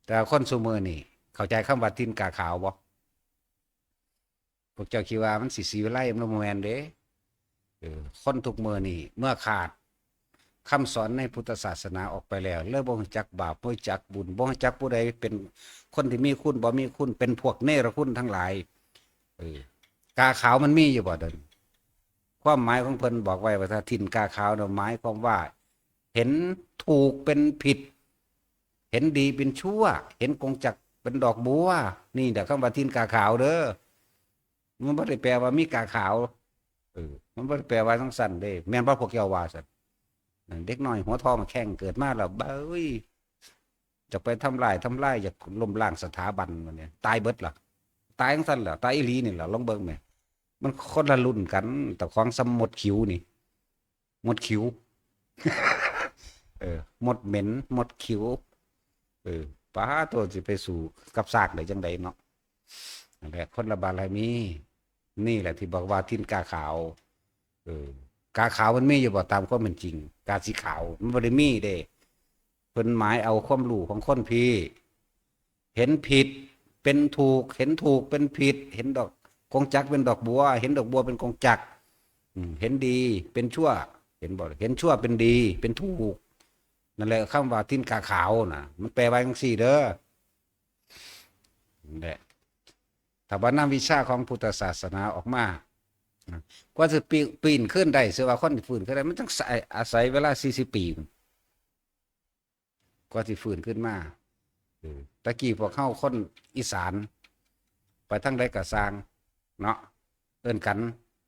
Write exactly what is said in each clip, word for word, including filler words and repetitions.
แต่คนซุมื้อนี่เข้าใจคำว่าถิ่นกาขาวบ่? พวกเจ้าคิดว่ามันสิศรีวิไล มันบ่แม่นเด้. เออ คนทุกมื้อนี่เมื่อขาดคำสอนในพุทธศาสนาออกไปแล้ว เลยบ่รู้จักบาป บ่รู้จักบุญ บ่รู้จักผู้ใดเป็นคนที่มีคุณ บ่มีคุณ เป็นพวกเนรคุณทั้งหลาย. เออ กาขาวมันมีอยู่บ่เดี๋ยวนี้? ความหมายของเพิ่นบอกไว้ว่าถ้าถิ่นกาขาวเนี่ยหมายความว่า เห็นถูกเป็นผิด เห็นดีเป็นชั่ว เห็นกงจักรเป็นดอกบัว นี่แหละคำว่าถิ่นกาขาวเด้อ. มันบ่ได้แปลว่ามีกาขาว เออ มันบ่ได้แปลว่าจั่งซั้นเด้. แม่นบ่พวกเจ้าว่าซั้น? นั่นเด็กน้อยหัวทองแข้งเกิดมาแล้ว เบ้ย จะไปทำลาย ทำลาย อยากล้มล้างสถาบันมันเนี่ย ตายเบิดล่ะ ตายจั่งซั้นแหละ ตายอีหลีนี่แหละ ลองเบิ่งแหม มันคนละรุ่นกัน แต่ของสำมดขิวนี่ มดขิว เออ มดเหม็น มดขิว เออ ป๊าดโธ่ สิไปสู้กับซากได้จั่งใดเนาะ นั่นแหละ คนละบารมี นี่แหละที่บอกว่าถิ่นกาขาว เออ กาขาวมันมีอยู่บ่ตามความเป็นจริง กาสีขาวมันบ่ได้มีเด้. เพิ่นหมายเอาความรู้ของคนพี่ เห็นผิดเป็นถูก เห็นถูกเป็นผิด เห็นดอกกงจักรเป็นดอกบัว เห็นดอกบัวเป็นกงจักร อืม เห็นดีเป็นชั่ว เห็นบ่ เห็นชั่วเป็นดี เป็นถูก นั่นแหละคำว่าถิ่นกาขาวน่ะ มันแปลว่าจั่งซี้เด้อ. นั่นแหละ ถ้าว่านำวิชาของพุทธศาสนาออกมา กว่าสิปีน ปีนขึ้นได้ ซื่อว่าคนที่ฟื้นขึ้นได้ มันต้องใส่ อาศัยเวลาสี่สิบปี กว่าสิฟื้นขึ้นมา เออ ตะกี้พวกเฮาคนอีสาน ไปทางใดก็ซ่าง เนาะ เอิ้นกัน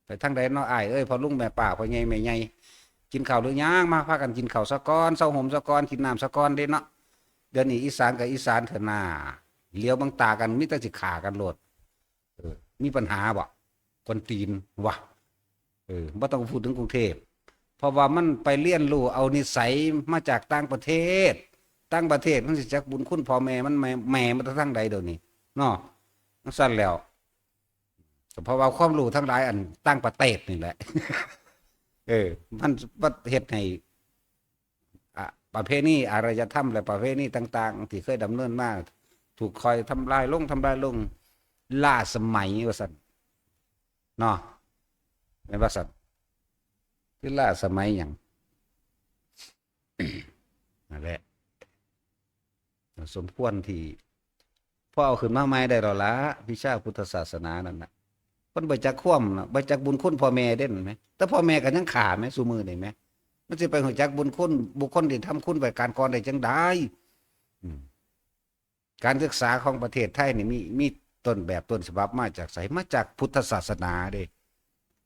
ไปทางใดเนาะ อ้ายเอ้ย พ่อลุงแม่ป้า พ่อใหญ่แม่ใหญ่ กินข้าวหรือยัง มาพากันกินข้าวซะก่อน เซาห่มซะก่อน กินน้ำซะก่อนเด้เนาะ. เดี๋ยวนี้อีสานกับอีสานเถอะนา เหลียวเบิ่งตากัน มีแต่สิฆ่ากันโลด เออ มีปัญหาบ่ กวนตีนวะ เออ บ่ต้องพูดถึงกรุงเทพฯ เพราะว่ามันไปเรียนรู้เอานิสัยมาจากต่างประเทศ ต่างประเทศมันสิจักบุญคุณพ่อแม่มัน แม่ แม่มาแต่ทางใดเดี๋ยวนี้ เนาะ จั่งซั้นแล้ว ก็เพราะว่าความรู้ทั้งหลายอันต่างประเทศนี่แหละ เออ มัน มันเฮ็ดให้ อ่ะ ประเพณีอารยธรรมและประเพณีต่างๆ ที่เคยดำเนินมา ถูกค่อยทำลายลง ทำลายลง ล้าสมัยว่าซั่น เนาะ แม่นว่าซั่น คือล้าสมัยหยัง นั่นแหละ สมควรที่ พอเอาขึ้นมาใหม่ได้แล้วละ วิชาพุทธศาสนานั่นน่ะ เพิ่นบ่จักความน่ะ บ่จักบุญคุณพ่อแม่เด้ แม่นไหม แต่พ่อแม่ก็ยังฆ่าแม่ซุมื้อนี่แม่ มันสิไปรู้จักบุญคุณบุคคลที่ทำคุณไว้ก่อนก่อนได้จั่งใด อืม การศึกษาของประเทศไทยนี่มี มีต้นแบบต้นฉบับมาจากไส มาจากพุทธศาสนาเด้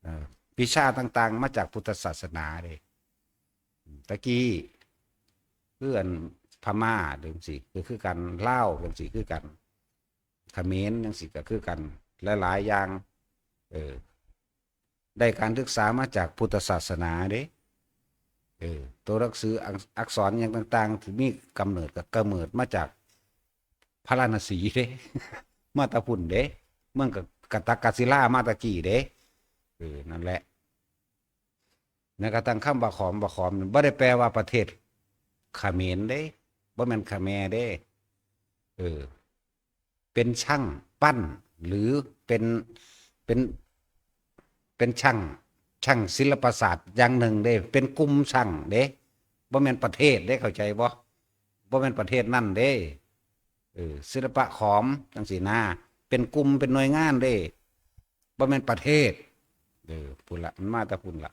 เอ่อ วิชาต่างๆ มาจากพุทธศาสนาเด้ ตะกี้ คืออันพม่าจั่งซี้ ก็คือกัน ลาวจั่งซี้คือกัน เขมรจั่งซี้ก็คือกัน หลายๆ อย่าง เออ ได้การศึกษามาจากพุทธศาสนาเด้ เออ ตัวหนังสืออัก อักษรหยังต่างๆ ที่มีกำเนิดก็กำเนิดมาจากพาราณสีเด้ มาแต่พุ้นเด้ เมืองกะ กะตะกะศิลามาแต่กี้เด้ เออ นั่นแหละ แม้กระทั่งคำว่าขอม บ่าขอมนี่บ่ได้แปลว่าประเทศเขมรเด้ บ่แม่นเขมรเด้ เออ เป็นช่างปั้น หรือเป็น เป็น เป็นช่าง ช่างศิลปศาสตร์อย่างหนึ่งเด้ เป็นกลุ่มช่างเด้ บ่แม่นประเทศเด้ เข้าใจบ่ บ่แม่นประเทศนั่นเด้ เออ ศิลปะขอมจั่งซี้นะ เป็นกลุ่ม เป็นหน่วยงานเด้ บ่แม่นประเทศ เออ พุ้นละ มันมาแต่พุ้นละ